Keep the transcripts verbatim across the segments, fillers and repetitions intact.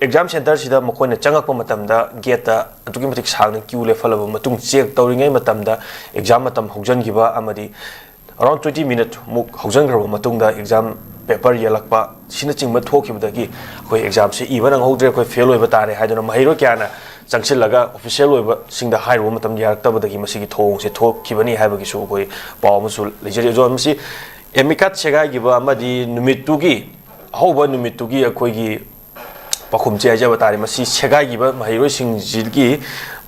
Exam ꯁꯦꯟꯇꯔꯁꯤꯗ ꯃꯈꯣꯏꯅ ꯆꯪꯉꯛꯄ ꯃꯇꯝꯗ ꯒꯦꯠꯇ ꯑꯗꯨꯛꯀꯤ ꯃꯇꯤꯛ ꯁꯥꯡꯅ ꯀ꯭ꯌꯨ ꯂꯦꯞꯍꯜꯂꯕ ꯃꯇꯨꯡ, ꯆꯦꯛ ꯇꯧꯔꯤꯉꯩ ꯃꯇꯝꯗ ꯑꯦꯛꯖꯥꯝ ꯃꯇꯝ ꯍꯧꯖꯤꯟꯈꯤꯕ ꯑꯃꯗꯤ ꯑꯔꯥꯎꯟ ꯇ꯭ꯋꯦꯟꯇꯤ ꯃꯤꯅꯠ ꯃꯨꯛ ꯍꯧꯖꯤꯟꯈ꯭ꯔꯕ ꯃꯇꯨꯡꯗ ꯑꯦꯛꯖꯥꯝ ꯄꯦꯄꯔ ꯌꯦꯜꯂꯛꯄ ꯑꯁꯤꯅꯆꯤꯡꯕ ꯊꯣꯛꯈꯤꯕꯗꯒꯤ ꯑꯩꯈꯣꯏ ꯑꯦꯛꯖꯥꯝꯁꯦ ꯏꯕ ꯅꯪꯍꯧꯗ꯭ꯔꯦ, ꯑꯩꯈꯣꯏ ꯐꯦꯜ ꯑꯣꯏꯕ ꯇꯥꯔꯦ ꯍꯥꯏꯗꯨꯅ ꯃꯍꯩꯔꯣꯏ ꯀꯌꯥꯅ ꯆꯪꯁꯤꯜꯂꯒ ꯑꯣꯐꯤꯁꯤꯌꯦꯜ ꯑꯣꯏꯕꯁꯤꯡꯗ ꯍꯥꯏꯔꯨꯕ ꯃꯇꯝꯗ ꯌꯥꯔꯛꯇꯕꯗꯒꯤ ꯃꯁꯤꯒꯤ ꯊꯧꯑꯣꯡꯁꯦ ꯊꯣꯛꯈꯤꯕꯅꯤ ꯍꯥꯏꯕꯒꯤꯁꯨ ꯑꯩꯈꯣꯏ ꯄꯥꯎ ꯑꯃꯁꯨ ꯂꯩꯖꯔꯤ꯫ ꯑꯗꯣ ꯃꯁꯤ ꯑꯦꯃꯤꯀꯥꯠ ꯁꯦꯒꯥꯏꯈꯤꯕ ꯑꯃꯗꯤ ꯅꯨꯃꯤꯠꯇꯨꯒꯤ, ꯑꯍꯧꯕ ꯅꯨꯃꯤꯠꯇꯨꯒꯤ ꯑꯩꯈꯣꯏꯒꯤ ꯄꯥꯎꯈꯨꯝꯁꯦ ꯍꯥꯏꯖꯕ ꯇꯥꯔꯦ, ꯃꯁꯤ ꯁꯦꯒꯥꯏꯈꯤꯕ ꯃꯍꯩꯔꯣꯏꯁꯤꯡꯁꯤꯒꯤ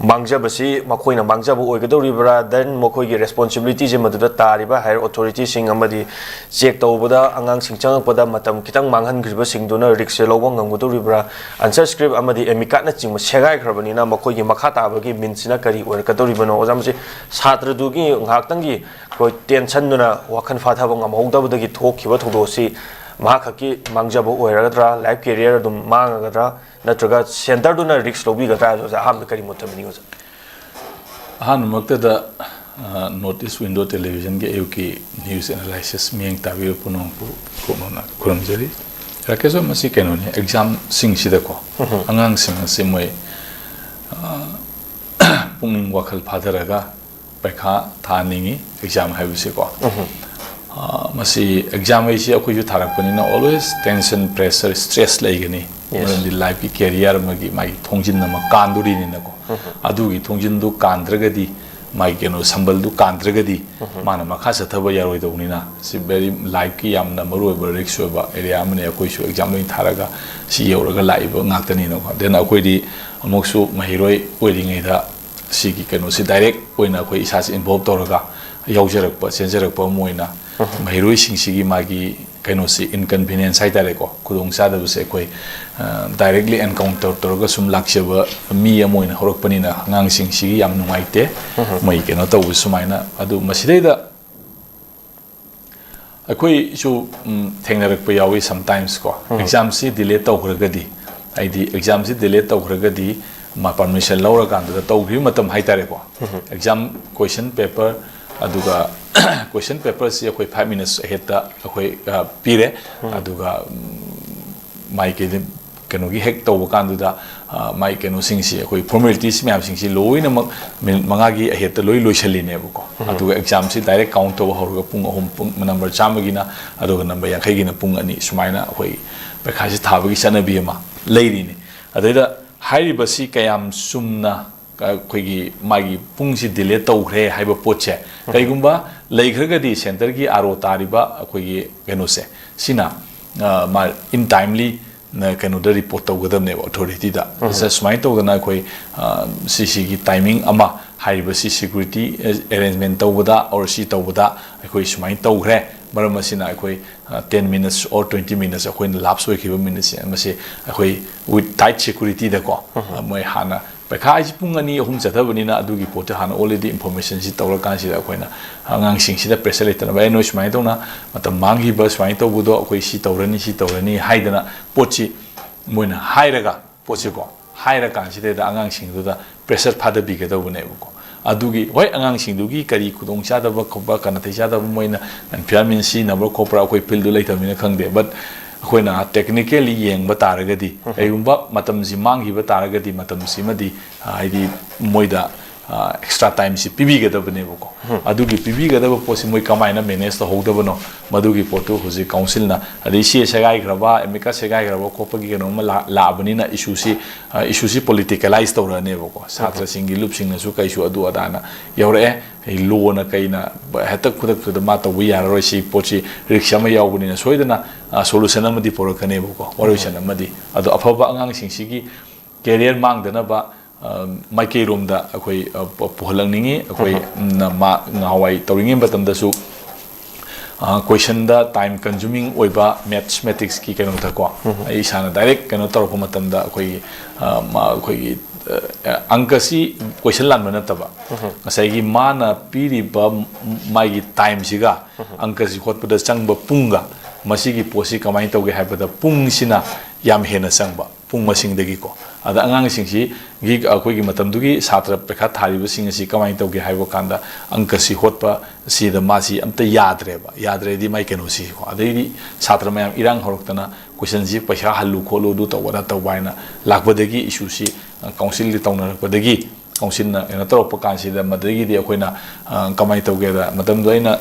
ꯃꯥꯡꯖꯕꯁꯤ ꯃꯈꯣꯏꯅ ꯃꯥꯡꯖꯕ ꯑꯣꯏꯒꯗꯧꯔꯤꯕ꯭ꯔꯥ, then ꯃꯈꯣꯏꯒꯤ ꯔꯦꯁꯄꯣꯟꯁꯤꯕꯤꯂꯤꯇꯤꯁꯦ ꯃꯗꯨꯗ ꯇꯥꯔꯤꯕ ꯍꯥꯏꯌꯔ ꯑꯣꯊꯣꯔꯤꯇꯤꯁꯤꯡ ꯑꯃꯗꯤ ꯆꯦꯛ ꯇꯧꯕꯗ ꯑꯉꯥꯡꯁꯤꯡ ꯆꯪꯉꯛꯄꯗ ꯃꯇꯝ ꯈꯤꯇꯪ ꯃꯥꯡꯍꯟꯈ꯭ꯔꯤꯕꯁꯤꯡꯗꯨꯅ ꯔꯤꯛꯁꯁꯦ ꯂꯧꯕ ꯉꯝꯒꯗꯧꯔꯤꯕ꯭ꯔꯥ, ꯑꯟꯁꯔ ꯁ꯭ꯀ꯭ꯔꯤꯞ ꯑꯃꯗꯤ ꯑꯦꯃꯤꯀꯥꯠꯅꯆꯤꯡꯕ ꯁꯦꯒꯥꯏꯈ꯭ꯔꯕꯅꯤꯅ ꯃꯈꯣꯏꯒꯤ ꯃꯈꯥ ꯇꯥꯕꯒꯤ ꯃꯤꯟꯁꯤꯅ ꯀꯔꯤ ꯑꯣꯏꯔꯛꯀꯗꯧꯔꯤꯕꯅꯣ? ꯑꯣꯖꯥ, ꯃꯁꯤ ꯁꯥꯇ꯭ꯔꯗꯨꯒꯤ ꯉꯥꯏꯍꯥꯛꯇꯪꯒꯤ ꯑꯩꯈꯣꯏ ꯇꯦꯟꯁꯟꯗꯨꯅ ꯋꯥꯈꯜ ꯐꯥꯊꯕ ꯉꯝꯍꯧꯗꯕꯗꯒꯤ ꯊꯣꯛꯈꯤꯕ ꯊꯧꯗꯣꯛꯁꯤ ꯃꯍꯥꯛ ꯈꯛꯀꯤ ꯃꯥꯡꯖꯕ ꯑꯣꯏꯔꯒꯗ꯭ꯔꯥ, ꯂꯥꯏꯐ ꯀꯦꯔꯤꯌꯔ ꯑꯗꯨꯝ ꯃꯥꯡꯉꯒꯗ꯭ꯔꯥ, ꯅꯠꯇ꯭ꯔꯒ ꯁꯦꯟꯇꯔꯗꯨꯅ ꯔꯤꯛꯁ ꯂꯧꯕꯤꯒꯗ꯭ꯔꯥ ꯍꯥꯏꯕꯁꯦ ꯑꯍꯥꯟꯕꯗ ꯀꯔꯤ ꯃꯣꯠ ꯊꯝꯕꯤꯅꯤꯡꯉꯤ, ꯑꯣꯖꯥ? ꯑꯍꯥꯟꯕꯃꯛꯇꯗ, ꯑ, ꯅꯣꯔꯠ ꯏꯁ ꯋꯤꯟꯗꯣ ꯇꯦꯂꯤꯚꯤꯖꯟꯒꯤ ꯑꯌꯨꯛꯀꯤ ꯅ꯭ꯌꯨꯁ ꯑꯦꯅꯥꯂꯥꯏꯁꯤꯁ ꯃꯤꯠꯌꯦꯡ ꯇꯥꯕꯤꯕ ꯄꯨꯝꯅꯃꯛꯄꯨ ꯈꯨꯔꯨꯝꯖꯔꯤ꯫ ꯔꯥꯀꯦꯁ ꯍꯣꯏ, ꯃꯁꯤ ꯀꯩꯅꯣꯅꯤ, ꯑꯦꯛꯖꯥꯝꯁꯤꯡꯁꯤꯗꯀꯣ, ꯎꯝꯍꯨꯝ꯫ ꯑꯉꯥꯡꯁꯤꯡ ꯑꯁꯤ ꯃꯣꯏ, ꯑ, ꯄꯨꯛꯅꯤꯡ ꯋꯥꯈꯜ ꯐꯥꯊꯔꯒ ꯄꯩꯈꯥ ꯊꯥꯅꯤꯡꯉꯤ, ꯑꯦꯛꯖꯥꯝ ꯍꯥꯏꯕꯁꯤꯀꯣ꯫ ꯎꯝꯍꯨꯝ꯫ ꯑ, ꯃꯁꯤ ꯑꯦꯛꯖꯥꯝ ꯍꯥꯏꯁꯤ ꯑꯩꯈꯣꯏꯁꯨ ꯊꯥꯔꯛꯄꯅꯤꯅ always tension, pressure, stress ꯂꯩꯒꯅꯤ꯫ Yes. ꯃꯔꯝꯗꯤ ꯂꯥꯏꯐꯀꯤ ꯀꯦꯔꯤꯌꯔ ꯑꯃꯒꯤ ꯃꯥꯒꯤ ꯊꯣꯡꯖꯤꯟ ꯑꯃ ꯀꯥꯟꯗꯣꯔꯤꯅꯤꯅꯀꯣ꯫ ꯎꯝꯍꯨꯝ꯫ ꯑꯗꯨꯒꯤ ꯊꯣꯡꯖꯤꯟꯗꯨ ꯀꯥꯟꯗ꯭ꯔꯒꯗꯤ, ꯃꯥꯒꯤ ꯀꯩꯅꯣ ꯁꯝꯕꯜꯗꯨ ꯀꯥꯟꯗ꯭ꯔꯒꯗꯤ, ꯎꯝꯍꯨꯝ꯫ ꯃꯥꯅ ꯃꯈꯥ ꯆꯠꯊꯕ ꯌꯥꯔꯣꯏꯗꯧꯕꯅꯤꯅ, ꯁꯤ ꯚꯦꯔꯤ ꯂꯥꯏꯐꯀꯤ ꯌꯥꯝꯅ ꯃꯔꯨꯑꯣꯏꯕ ꯔꯤꯛꯁ ꯑꯣꯏꯕ ꯑꯦꯔꯤꯌꯥ ꯑꯃꯅꯤ꯫ ꯑꯩꯈꯣꯏꯁꯨ ꯑꯦꯛꯖꯥꯝ ꯂꯣꯏ ꯊꯥꯔꯒ ꯁꯤ ꯌꯧꯔꯒ ꯂꯥꯛꯏꯕ ꯉꯥꯛꯇꯅꯤꯅꯀꯣ꯫ Then ꯑꯩꯈꯣꯏꯗꯤ ꯑꯃꯨꯛꯁꯨ ꯃꯍꯩꯔꯣꯏ ꯑꯣꯏꯔꯤꯉꯩꯗ ꯁꯤꯒꯤ ꯀꯩꯅꯣꯁꯤ ꯗꯥꯏꯔꯦꯛ ꯑꯣꯏꯅ ꯑꯩꯈꯣꯏ ꯏꯁꯥꯁꯤ ꯏꯟꯚꯣꯜꯕ ꯇꯧꯔꯒ ꯌꯥꯎꯖꯔꯛꯄ, ꯆꯦꯟꯖꯔꯛꯄ ꯑꯃ ꯑꯣꯏꯅ, ꯎꯝꯍꯨꯝ꯫ ꯃꯍꯩꯔꯣꯏꯁꯤꯡꯁꯤꯒꯤ ꯃꯥꯒꯤ ꯀꯩꯅꯣꯁꯤ, ꯏꯟꯀꯟꯚꯤꯅꯤꯌꯦꯟꯁ ꯍꯥꯏꯇꯥꯔꯦꯀꯣ, ꯈꯨꯗꯣꯡꯆꯥꯗꯕꯁꯦ ꯑꯩꯈꯣꯏ, ꯑ, ꯗꯥꯏꯔꯦꯛꯂꯤ ꯑꯦꯟꯀꯥꯎꯟꯇꯔ ꯇꯧꯔꯒ ꯁꯨꯝ ꯂꯥꯛꯆꯕ ꯃꯤ ꯑꯃ ꯑꯣꯏꯅ ꯍꯧꯔꯛꯄꯅꯤꯅ ꯑꯉꯥꯡꯁꯤꯡꯁꯤꯒꯤ ꯌꯥꯝ ꯅꯨꯡꯉꯥꯏꯇꯦ, ꯎꯝꯍꯨꯝ꯫ ꯃꯣꯏ ꯀꯩꯅꯣ ꯇꯧꯕ ꯁꯨꯃꯥꯏꯅ꯫ ꯑꯗꯨ ꯃꯁꯤꯗꯩꯗ ꯑꯩꯈꯣꯏꯁꯨ, ꯎꯝ, ꯊꯦꯡꯅꯔꯛꯄ ꯌꯥꯎꯏ sometimes ꯀꯣ꯫ ꯎꯝ꯫ ꯑꯦꯛꯖꯥꯝꯁꯤ ꯗꯤꯂꯦ ꯇꯧꯈ꯭ꯔꯒꯗꯤ, ꯍꯥꯏꯗꯤ ꯑꯦꯛꯖꯥꯝꯁꯤ ꯗꯤꯂꯦ ꯇꯧꯈ꯭ꯔꯒꯗꯤ, ꯃꯥ ꯄꯔꯃꯤꯁꯟ ꯂꯧꯔꯀꯥꯟꯗꯨꯗ ꯇꯧꯈꯤꯕ ꯃꯇꯝ ꯍꯥꯏꯇꯥꯔꯦꯀꯣ꯫ ꯎꯝ꯫ ꯑꯦꯛꯖꯥꯝ ꯀꯣꯏꯁꯟ ꯄꯦꯄꯔ, ꯑꯗꯨꯒ ꯀꯣꯏꯁꯟ ꯄꯦꯄꯔꯁꯤ ꯑꯩꯈꯣꯏ ꯐꯥꯏꯚ ꯃꯤꯅꯠꯁ ꯑꯍꯦꯠꯇ ꯑꯩꯈꯣꯏ, ꯑ, ꯄꯤꯔꯦ꯫ ꯎꯝ꯫ ꯑꯗꯨꯒ, ꯎꯝ, ꯃꯥꯏꯀꯩꯗ ꯀꯩꯅꯣꯒꯤ ꯍꯦꯛ ꯇꯧꯕ ꯀꯥꯟꯗꯨꯗ, ꯑ, ꯃꯥꯏ ꯀꯩꯅꯣꯁꯤꯡꯁꯤ, ꯑꯩꯈꯣꯏ formalities ꯃꯌꯥꯝꯁꯤꯡꯁꯤ ꯂꯣꯏꯅꯃꯛ ꯃꯤꯅꯤꯠ ꯃꯉꯥꯒꯤ ꯑꯍꯦꯠꯇ ꯂꯣꯏ ꯂꯣꯏꯁꯤꯜꯂꯤꯅꯦꯕꯀꯣ꯫ ꯑꯗꯨꯒ exam ꯁꯤ direct count ꯇꯧꯕ ꯍꯧꯔꯒ ꯄꯨꯡ ꯑꯍꯨꯝ, ꯄꯨꯡ number ꯆꯥꯝꯃꯒꯤꯅ, ꯑꯗꯨꯒ number ꯌꯥꯡꯈꯩꯒꯤꯅ ꯄꯨꯡ ꯑꯅꯤ, ꯁꯨꯃꯥꯏꯅ ꯑꯩꯈꯣꯏ ꯄꯩꯈꯥꯁꯤ ꯊꯥꯕꯒꯤ ꯆꯠꯅꯕꯤ ꯑꯃ ꯂꯩꯔꯤꯅꯤ꯫ ꯑꯗꯩꯗ ꯍꯥꯏꯔꯤꯕꯁꯤ ꯀꯌꯥꯝ ꯆꯨꯝꯅ, ꯑ, ꯑꯩꯈꯣꯏꯒꯤ ꯃꯥꯒꯤ ꯄꯨꯡꯁꯤ delay ꯇꯧꯈ꯭ꯔꯦ ꯍꯥꯏꯕ ꯄꯣꯠꯁꯦ, ꯀꯩꯒꯨꯝꯕ ꯂꯩꯈ꯭ꯔꯒꯗꯤ centre ꯒꯤ R O ꯇꯥꯔꯤꯕ ꯑꯩꯈꯣꯏꯒꯤ ꯀꯩꯅꯣꯁꯦ, ꯁꯤꯅ, ꯑ, ꯃꯥ in timely ꯅ ꯀꯩꯅꯣꯗ report ꯇꯧꯒꯗꯕꯅꯦꯕ, authority ꯗ꯫ ꯁꯤꯗ ꯁꯨꯃꯥꯏꯅ ꯇꯧꯗꯅ ꯑꯩꯈꯣꯏ, ꯑ, ꯁꯤꯁꯤꯒꯤ timing ꯑꯃ, ꯍꯥꯏꯔꯤꯕꯁꯤ security arrangement ꯇꯧꯕꯗ or ꯁꯤ ꯇꯧꯕꯗ ꯑꯩꯈꯣꯏ ꯁꯨꯃꯥꯏꯅ ꯇꯧꯈ꯭ꯔꯦ, ꯃꯔꯝ ꯑꯁꯤꯅ ꯑꯩꯈꯣꯏ, ꯑ, ten minutes or twenty minutes ꯑꯩꯈꯣꯏꯅ lapse ꯑꯣꯏꯈꯤꯕ minutes ꯁꯦ, ꯃꯁꯤ ꯑꯩꯈꯣꯏ with tight security ꯗꯀꯣ, ꯑ, ꯃꯣꯏ ꯍꯥꯟꯅ ꯄꯩꯈꯥ ꯍꯥꯏꯁꯤ ꯄꯨꯡ ꯑꯅꯤ ꯑꯍꯨꯝ ꯆꯠꯊꯕꯅꯤꯅ ꯑꯗꯨꯒꯤ ꯄꯣꯠꯇꯨ ꯍꯥꯟꯅ already information ꯁꯤ ꯇꯧꯔꯀꯥꯟꯁꯤꯗ ꯑꯩꯈꯣꯏꯅ ꯑꯉꯥꯡꯁꯤꯡꯁꯤꯗ pressure ꯂꯩꯇꯅꯕ, "ꯑꯦ, ꯅꯣꯏ ꯁꯨꯃꯥꯏꯅ ꯇꯧꯅ ꯃꯇꯝ ꯃꯥꯡꯈꯤꯕ, ꯁꯨꯃꯥꯏꯅ ꯇꯧꯕꯗꯣ ꯑꯩꯈꯣꯏ ꯁꯤ ꯇꯧꯔꯅꯤ, ꯁꯤ ꯇꯧꯔꯅꯤ" ꯍꯥꯏꯗꯅ ꯄꯣꯠꯁꯤ ꯃꯣꯏꯅ ꯍꯥꯏꯔꯒ, ꯄꯣꯠꯁꯤꯀꯣ, ꯍꯥꯏꯔꯀꯥꯟꯁꯤꯗꯩꯗ ꯑꯉꯥꯡꯁꯤꯡꯗꯨꯗ pressure ꯐꯥꯗꯕꯤꯒꯗꯧꯕꯅꯦꯕꯀꯣ꯫ ꯑꯗꯨꯒꯤ, ꯍꯣꯏ, ꯑꯉꯥꯡꯁꯤꯡꯗꯨꯒꯤ ꯀꯔꯤ ꯈꯨꯗꯣꯡꯆꯥꯗꯕ ꯈꯣꯠꯄ, ꯀ-, ꯅꯥꯇꯩ ꯆꯥꯗꯕ, ꯃꯣꯏꯅ environment ꯁꯤꯖꯤꯟꯅꯕ꯭ꯔꯥ ꯈꯣꯠꯄ꯭ꯔꯥ, ꯑꯩꯈꯣꯏ field ꯗꯨ ꯂꯩꯇꯕꯅꯤꯅ ꯈꯪꯗꯦ, but ꯑꯩꯈꯣꯏꯅ technically ꯌꯦꯡꯕ ꯇꯥꯔꯒꯗꯤ, ꯀꯩꯒꯨꯝꯕ ꯃꯇꯝꯁꯤ ꯃꯥꯡꯈꯤꯕ ꯇꯥꯔꯒꯗꯤ, ꯃꯇꯝꯁꯤꯃꯗꯤ, ꯑ, ꯍꯥꯏꯗꯤ ꯃꯣꯏꯗ, ꯑ, extra time ꯁꯤ ꯄꯤꯕꯤꯒꯗꯕꯅꯦꯕꯀꯣ꯫ ꯑꯗꯨꯒꯤ ꯄꯤꯕꯤꯒꯗꯕ ꯄꯣꯠꯁꯤ ꯃꯣꯏ ꯀꯃꯥꯏꯅ manage ꯇꯧꯍꯧꯗꯕꯅꯣ, ꯃꯗꯨꯒꯤ ꯄꯣꯠꯇꯨ ꯍꯧꯖꯤꯛ council ꯅ, ꯑꯗꯩ ꯆꯦ ꯁꯦꯒꯥꯏꯈ꯭ꯔꯕ, amicus ꯁꯦꯒꯥꯏꯈ꯭ꯔꯕ ꯈꯣꯠꯄꯒꯤ ꯀꯩꯅꯣꯝꯃ ꯂꯥ-, ꯂꯥꯛꯑꯕꯅꯤꯅ issue ꯁꯤ, ꯑ, issue ꯁꯤ politicalize ꯇꯧꯔꯛꯑꯅꯦꯕꯀꯣ꯫ ꯁꯥꯇ꯭ꯔꯁꯤꯡꯒꯤ ꯂꯨꯞꯁꯤꯡꯅꯁꯨ ꯀꯩꯁꯨ ꯑꯗꯨ ꯑꯗꯥꯅ ꯌꯧꯔꯛꯑꯦ꯫ ꯑꯩ law ꯅ ꯀꯩꯅ ꯍꯦꯛꯇ ꯈꯨꯗꯛꯇꯨꯗ ꯃꯥ ꯇꯧꯕ ꯌꯥꯔꯔꯣꯏ, ꯁꯤ ꯄꯣꯠꯁꯤ risk ꯑꯃ ꯌꯥꯎꯕꯅꯤꯅ ꯁꯣꯏꯗꯅ, ꯑ, solution ꯑꯃꯗꯤ ꯄꯨꯔꯛꯀꯅꯦꯕꯀꯣ, ꯋꯥꯔꯣꯏꯁꯤꯟ ꯑꯃꯗꯤ꯫ ꯑꯗꯣ ꯑꯐꯕ ꯑꯉꯥꯡꯁꯤꯡꯁꯤꯒꯤ career ꯃꯥꯡꯗꯅꯕ, ꯑ, ꯃꯥꯏꯀꯩꯔꯣꯝꯗ ꯑꯩꯈꯣꯏ, ꯑ, ꯄꯨ-, ꯄꯨꯍꯜꯂꯛꯅꯤꯡꯉꯤ꯫ ꯑꯩꯈꯣꯏ, ꯎꯝ꯫ ꯅ-, ꯃꯥ-, ꯉꯍꯥꯟꯋꯥꯏ ꯇꯧꯔꯤꯉꯩ ꯃꯇꯝꯗꯁꯨ, ꯑ, question ꯗ time consuming ꯑꯣꯏꯕ mathematics ꯀꯤ ꯀꯩꯅꯣꯗꯀꯣ, ꯑꯩ ꯏꯁꯥꯅ direct ꯀꯩꯅꯣ ꯇꯧꯔꯛꯄ ꯃꯇꯝꯗ ꯑꯩꯈꯣꯏꯒꯤ, ꯑ, ꯃꯥ-, ꯑꯩꯈꯣꯏꯒꯤ, ꯑ, ꯑꯪꯀꯁꯤ question ꯂꯥꯟꯕ ꯅꯠꯇꯕ, ꯉꯁꯥꯏꯒꯤ ꯃꯥꯅ ꯄꯤꯔꯤꯕ ꯃꯥꯒꯤ time ꯁꯤꯒ ꯑꯪꯀꯁꯤ ꯍꯣꯠꯄꯗ ꯆꯪꯕ ꯄꯨꯡꯒ ꯃꯁꯤꯒꯤ ꯄꯣꯠꯁꯤ ꯀꯃꯥꯏꯅ ꯇꯧꯒꯦ ꯍꯥꯏꯕꯗ, ꯄꯨꯡꯁꯤꯅ ꯌꯥꯝ ꯍꯦꯟꯅ ꯆꯪꯕ꯫ ꯄꯨꯡ ꯃꯁꯤꯡꯗꯒꯤꯀꯣ꯫ ꯑꯗ ꯑꯉꯥꯡꯁꯤꯡꯁꯤꯒꯤ, ꯑꯩꯈꯣꯏꯒꯤ ꯃꯇꯝꯗꯨꯒꯤ ꯁꯥꯇ꯭ꯔ ꯄꯩꯈꯥ ꯊꯥꯔꯤꯕꯁꯤꯡ ꯑꯁꯤ ꯀꯃꯥꯏꯅ ꯇꯧꯒꯦ ꯍꯥꯏꯕ ꯀꯥꯟꯗ, ꯑꯪꯀꯁꯤ ꯍꯣꯠꯄ ꯁꯤꯗ ꯃꯥꯁꯤ ꯑꯝꯇ ꯌꯥꯗ꯭ꯔꯦꯕ꯫ ꯌꯥꯗ꯭ꯔꯦꯗꯤ ꯃꯥꯏ ꯀꯩꯅꯣꯁꯤꯀꯣ꯫ ꯑꯗꯩꯗꯤ ꯁꯥꯇ꯭ꯔ ꯃꯌꯥꯝ ꯏꯔꯥꯡ ꯍꯧꯔꯛꯇꯅ ꯀꯣꯏꯁꯟꯁꯤ ꯄꯩꯁꯥ ꯍꯜꯂꯨ ꯈꯣꯠꯂꯨ, ꯑꯗꯨ ꯇꯧꯕꯅ ꯇꯧꯕ ꯍꯥꯏꯅ ꯂꯥꯛꯄꯗꯒꯤ, ꯏꯁꯨꯁꯤ ꯀꯥꯎꯟꯁꯤꯜꯒꯤ ꯇꯧꯅꯔꯛꯄꯗꯒꯤꯗꯤ, ꯀꯥꯎꯟꯁꯤꯜꯅ ꯀꯩꯅꯣ ꯇꯧꯔꯛꯄ ꯀꯥꯟꯁꯤꯗ, ꯃꯗꯨꯗꯒꯤꯗꯤ ꯑꯩꯈꯣꯏꯅ, ꯑ, ꯀꯃꯥꯏꯅ ꯇꯧꯒꯦꯗ, ꯃꯇꯝꯗꯨꯗ ꯑꯩꯅ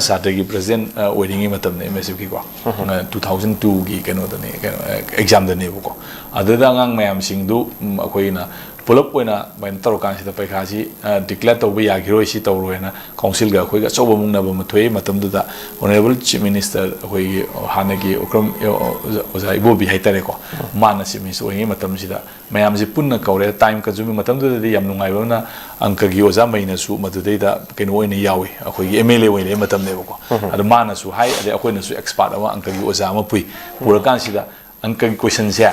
ꯁꯥꯇ꯭ꯔꯒꯤ ꯄ꯭ꯔꯁꯤꯗꯦꯟ, ꯑ, ꯑꯣꯏꯔꯤꯉꯩ ꯃꯇꯝꯅꯤ, ꯑꯦꯝ ꯑꯦꯁ ꯑꯦꯐꯀꯤꯀꯣ꯫ ꯎꯝ꯫ ꯑ, ꯇꯨ ꯊꯥꯎꯖꯟ ꯇꯨꯒꯤ ꯀꯩꯅꯣꯗꯅꯤ, ꯀꯩꯅꯣ, ꯑꯦꯛꯖꯥꯝꯗꯅꯦꯕꯀꯣ꯫ ꯑꯗꯨꯗ ꯑꯉꯥꯡ ꯃꯌꯥꯝꯁꯤꯡꯗꯨ, ꯎꯝ, ꯑꯩꯈꯣꯏꯅ ꯄꯨꯂꯞ ꯑꯣꯏꯅ ꯑꯗꯨꯃꯥꯏꯅ ꯇꯧꯔꯀꯥꯟꯁꯤꯗ ꯄꯩꯈꯥꯁꯤ, ꯑ, ꯗꯤꯀ꯭ꯂꯦꯌꯔ ꯇꯧꯕ ꯌꯥꯈꯤꯔꯣꯏ, ꯁꯤ ꯇꯧꯔꯣꯏꯅ ꯀꯥꯎꯟꯁꯤꯜꯒ ꯑꯩꯈꯣꯏꯒ ꯑꯆꯧꯕ ꯃꯨꯛꯅꯕ ꯑꯃ ꯊꯣꯛꯏ꯫ ꯃꯇꯝꯗꯨꯗ ꯑꯣꯅꯔꯦꯕꯜ ꯆꯤꯐ ꯃꯤꯅꯤꯁꯇꯔ, ꯑꯩꯈꯣꯏꯒꯤ ꯍꯥꯟꯅꯒꯤ ꯎꯀ꯭ꯔꯝ, ꯑ, ꯑꯣꯖꯥ, ꯑꯣꯖꯥ ꯏꯕꯣꯕꯤ ꯍꯥꯏꯇꯥꯔꯦꯀꯣ, ꯃꯥꯅ ꯆꯤꯐ ꯃꯤꯅꯤꯁꯇꯔ ꯑꯣꯏꯔꯤꯉꯩ ꯃꯇꯝꯁꯤꯗ ꯃꯌꯥꯝꯁꯤ ꯄꯨꯟꯅ ꯀꯧꯔꯦ꯫ ꯇꯥꯏꯝ ꯀꯟꯖꯨꯃꯤꯡ, ꯃꯇꯝꯗꯨꯗꯗꯤ ꯌꯥꯝ ꯅꯨꯡꯉꯥꯏꯕ ꯑꯃꯅ, ꯑꯪꯀꯒꯤ ꯑꯣꯖꯥ ꯃꯩꯅꯁꯨ ꯃꯗꯨꯗꯩꯗ ꯀꯩꯅꯣ ꯑꯣꯏꯅ ꯌꯥꯎꯏ, ꯑꯩꯈꯣꯏꯒꯤ ꯑꯦꯝ ꯑꯦꯜ ꯑꯦ ꯑꯣꯏꯔꯤꯉꯩ ꯃꯇꯝꯅꯦꯕꯀꯣ꯫ ꯑꯗꯣ ꯃꯥꯅꯁꯨ ꯍꯥꯏ, ꯑꯗꯩ ꯑꯩꯈꯣꯏꯅꯁꯨ ꯑꯦꯛꯁꯄꯥꯔꯠ ꯑꯃ, ꯑꯪꯀꯒꯤ ꯑꯣꯖꯥ ꯑꯃ ꯄꯨꯏ꯫ ꯄꯨꯔꯀꯥꯟꯁꯤꯗ ꯑꯪꯀꯒꯤ ꯀꯣꯏꯁꯟꯁꯦ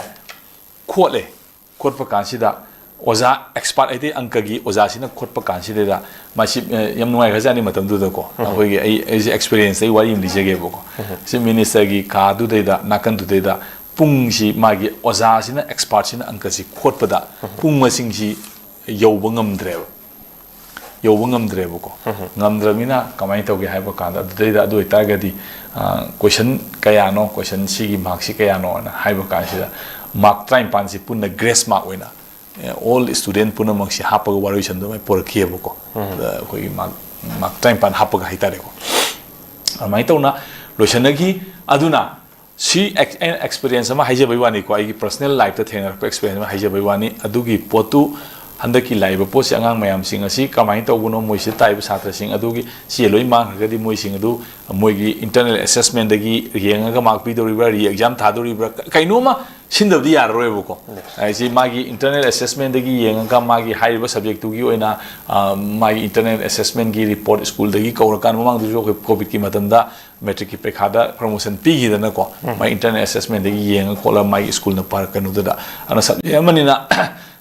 ꯈꯣꯠꯂꯦ꯫ ꯈꯣꯠꯄ ꯀꯥꯟꯁꯤꯗ ꯑꯣꯖꯥ ꯑꯦꯛꯁꯄꯥꯔꯠ ꯍꯥꯏꯗꯤ ꯑꯪꯀꯒꯤ ꯑꯣꯖꯥꯁꯤꯅ ꯈꯣꯠꯄ ꯀꯥꯟꯁꯤꯗꯩꯗ ꯃꯁꯤ, ꯑ, ꯌꯥꯝ ꯅꯨꯡꯉꯥꯏꯈ꯭ꯔꯖꯥꯠꯅꯤ ꯃꯇꯝꯗꯨꯗꯀꯣ꯫ ꯑꯩꯈꯣꯏꯒꯤ, ꯑꯩ, ꯑꯩꯁꯦ ꯑꯦꯛꯁꯄꯤꯔꯤꯌꯦꯟꯁꯇꯒꯤ ꯋꯥꯔꯤ ꯑꯃ ꯂꯤꯖꯒꯦꯕꯀꯣ꯫ ꯆꯤꯐ ꯃꯤꯅꯤꯁꯇꯔꯒꯤ ꯀꯥꯗꯨꯗꯩꯗ, ꯅꯥꯀꯟꯗꯨꯗꯩꯗ ꯄꯨꯡꯁꯤ ꯃꯥꯒꯤ ꯑꯣꯖꯥꯁꯤꯅ, ꯑꯦꯛꯁꯄꯥꯔꯠꯁꯤꯅ ꯑꯪꯀꯁꯤ ꯈꯣꯠꯄꯗ ꯄꯨꯡ ꯃꯁꯤꯡꯁꯤ ꯌꯧꯕ ꯉꯝꯗ꯭ꯔꯦꯕ꯫ ꯌꯧꯕ ꯉꯝꯗ꯭ꯔꯦꯕꯀꯣ꯫ ꯉꯝꯗ꯭ꯔꯕꯅꯤꯅ ꯀꯃꯥꯏꯅ ꯇꯧꯒꯦ ꯍꯥꯏꯕ ꯀꯥꯟꯗ, ꯑꯗꯨꯗꯩꯗ, ꯑꯗꯨ ꯑꯣꯏꯇꯥꯔꯒꯗꯤ, ꯑ, ꯀꯣꯏꯁꯟ ꯀꯌꯥꯅꯣ, ꯀꯣꯏꯁꯟ ꯁꯤꯒꯤ ꯃꯥꯔꯛꯁꯤ ꯀꯌꯥꯅꯣꯅ ꯍꯥꯏꯕ ꯀꯥꯟꯁꯤꯗ, ꯃꯥꯔꯛ ꯇꯔꯥꯅꯤꯄꯥꯟꯁꯤ ꯄꯨꯟꯅ ꯒ꯭ꯔꯦꯁ ꯃꯥꯔꯛ ꯑꯣꯏꯅ, ꯑꯦ, ꯑꯣꯜ ꯁ꯭ꯇꯨꯗꯦꯟ ꯄꯨꯝꯅꯃꯛꯁꯤ ꯍꯥꯞꯄꯒ ꯋꯥꯔꯣꯏꯁꯟꯗꯨ ꯑꯗꯨꯃꯥꯏꯅ ꯄꯨꯔꯛꯈꯤꯑꯕꯀꯣ꯫ ꯑꯗ ꯑꯩꯈꯣꯏꯒꯤ ꯃꯥꯔꯛ, ꯃꯥꯔꯛ ꯇꯔꯥꯅꯤꯄꯥꯟ ꯍꯥꯞꯄꯒ ꯍꯥꯏꯇꯥꯔꯦꯀꯣ꯫ ꯑꯗꯨꯃꯥꯏꯅ ꯇꯧꯅ ꯂꯣꯏꯁꯟꯅꯈꯤ꯫ ꯑꯗꯨꯅ ꯁꯤ ꯑꯦꯛ-, ꯑꯩꯅ ꯑꯦꯛꯁꯄꯤꯔꯤꯌꯦꯟꯁ ꯑꯃ ꯍꯥꯏꯖꯕꯩ ꯋꯥꯅꯤꯀꯣ, ꯑꯩꯒꯤ ꯄꯔꯁꯅꯦꯜ ꯂꯥꯏꯐꯇ ꯊꯦꯡꯅꯔꯛꯄ ꯑꯦꯛꯁꯄꯤꯔꯤꯌꯦꯟꯁ ꯑꯃ ꯍꯥꯏꯖꯕꯩ ꯋꯥꯅꯤ꯫ ꯑꯗꯨꯒꯤ ꯄꯣꯠꯇꯨ, ꯍꯟꯗꯛꯀꯤ ꯂꯥꯛꯏꯕ ꯄꯣꯠꯁꯤ ꯑꯉꯥꯡ ꯃꯌꯥꯝꯁꯤꯡ ꯑꯁꯤ ꯀꯃꯥꯏꯅ ꯇꯧꯕꯅꯣ, ꯃꯣꯏꯁꯤꯗ ꯇꯥꯛꯏꯕ ꯁꯥꯇ꯭ꯔꯁꯤꯡ ꯑꯗꯨꯒꯤ ꯁꯤ ꯂꯣꯏ ꯃꯥꯡꯈ꯭ꯔꯒꯗꯤ ꯃꯣꯏꯁꯤꯡ ꯑꯗꯨ ꯃꯣꯏꯒꯤ ꯏꯟꯇꯔꯅꯦꯜ ꯑꯦꯁꯦꯁꯃꯦꯟꯗꯒꯤ ꯌꯦꯡꯉꯒ ꯃꯥꯔꯛ ꯄꯤꯗꯧꯔꯤꯕ꯭ꯔꯥ, ꯔꯤ ꯑꯦꯛꯖꯥꯝ ꯊꯥꯗꯧꯔꯤꯕ꯭ꯔꯥ, ꯀ-, ꯀꯩꯅꯣꯝꯃ ꯁꯤꯟꯗꯕꯗꯤ ꯌꯥꯔꯔꯣꯏꯕꯀꯣ꯫ ꯍꯥꯏꯁꯤ ꯃꯥꯒꯤ ꯏꯟꯇꯔꯅꯦꯜ ꯑꯦꯁꯦꯁꯃꯦꯟꯗꯒꯤ ꯌꯦꯡꯉꯒ ꯃꯥꯒꯤ ꯍꯥꯏꯔꯤꯕ ꯁꯕꯖꯦꯛꯇꯨꯒꯤ ꯑꯣꯏꯅ, ꯑ, ꯃꯥꯒꯤ ꯏꯟꯇꯔꯅꯦꯜ ꯑꯦꯁꯦꯁꯃꯦꯟꯒꯤ ꯔꯤꯄꯣꯔꯠ ꯁ꯭ꯀꯨꯜꯗꯒꯤ ꯀꯧꯔꯀꯥꯟꯗ, ꯃꯃꯥꯡꯗꯁꯨ ꯑꯩꯈꯣꯏ ꯀꯣꯚꯤꯗꯀꯤ ꯃꯇꯝꯗ ꯃꯦꯇ꯭ꯔꯤꯛꯀꯤ ꯄꯩꯈꯥꯗ ꯄ꯭ꯔꯃꯣꯁꯟ ꯄꯤꯈꯤꯗꯅꯀꯣ, ꯃꯥꯒꯤ ꯏꯟꯇꯔꯅꯦꯜ ꯑꯦꯁꯦꯁꯃꯦꯟꯗꯒꯤ ꯌꯦꯡꯉ ꯈꯣꯠꯂ ꯃꯥꯒꯤ ꯁ꯭ꯀꯨꯜꯅ ꯄꯥꯔꯛ ꯀꯩꯅꯣꯗꯨꯗ꯫ ꯑꯗꯨꯅ ꯁꯕꯖꯦꯛ ꯑꯃꯅꯤꯅ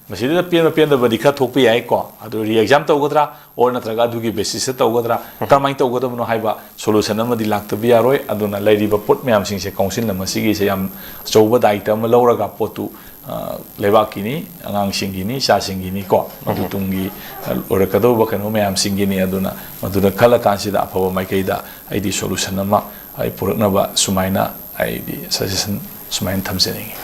ꯃꯁꯤꯗꯩꯗ ꯄꯦꯟꯕ ꯄꯦꯟꯗꯕꯗꯤ ꯈꯔ ꯊꯣꯛꯄ ꯌꯥꯏꯀꯣ꯫ ꯑꯗꯨ ꯔꯤ ꯑꯦꯛꯖꯥꯝ ꯇꯧꯒꯗ꯭ꯔꯥ, ꯑꯣꯔ ꯅꯠꯇ꯭ꯔꯒ ꯑꯗꯨꯒꯤ ꯕꯦꯁꯤꯁꯇ ꯇꯧꯒꯗ꯭ꯔꯥ, ꯀꯔꯝꯍꯥꯏꯅ ꯇꯧꯒꯗꯕꯅꯣ ꯍꯥꯏꯕ ꯁꯣꯂꯨꯁꯟ ꯑꯃꯗꯤ ꯂꯥꯛꯇꯕ ꯌꯥꯔꯣꯏ꯫ ꯑꯗꯨꯅ ꯂꯩꯔꯤꯕ ꯄꯣꯠ ꯃꯌꯥꯝꯁꯤꯡꯁꯦ ꯀꯥꯎꯟꯁꯤꯜꯅ ꯃꯁꯤꯒꯤꯁꯦ ꯌꯥꯝ ꯑꯆꯧꯕ ꯗꯥꯌꯤꯇ꯭ꯕ ꯑꯃ ꯂꯧꯔꯒ ꯄꯣꯠꯇꯨ, ꯑ, ꯂꯩꯕꯥꯛꯀꯤꯅꯤ, ꯑꯉꯥꯡꯁꯤꯡꯒꯤꯅꯤ, ꯏꯆꯥꯁꯤꯡꯒꯤꯅꯤꯀꯣ, ꯃꯗꯨ ꯇꯨꯡꯒꯤ, ꯑ, ꯑꯣꯏꯔꯛꯀꯗꯧꯕ ꯀꯩꯅꯣ ꯃꯌꯥꯝꯁꯤꯡꯒꯤꯅꯤ꯫ ꯑꯗꯨꯅ ꯃꯗꯨꯗ ꯈꯜꯂ ꯀꯥꯟꯁꯤꯗ ꯑꯐꯕ ꯃꯥꯏꯀꯩꯗ ꯑꯩꯗꯤ ꯁꯣꯂꯨꯁꯟ ꯑꯃ ꯑꯩ ꯄꯨꯔꯛꯅꯕ ꯁꯨꯃꯥꯏꯅ ꯑꯩꯗꯤ ꯁꯖꯦꯁꯟ ꯁꯨꯃꯥꯏꯅ ꯊꯝꯖꯅꯤꯡꯉꯤ꯫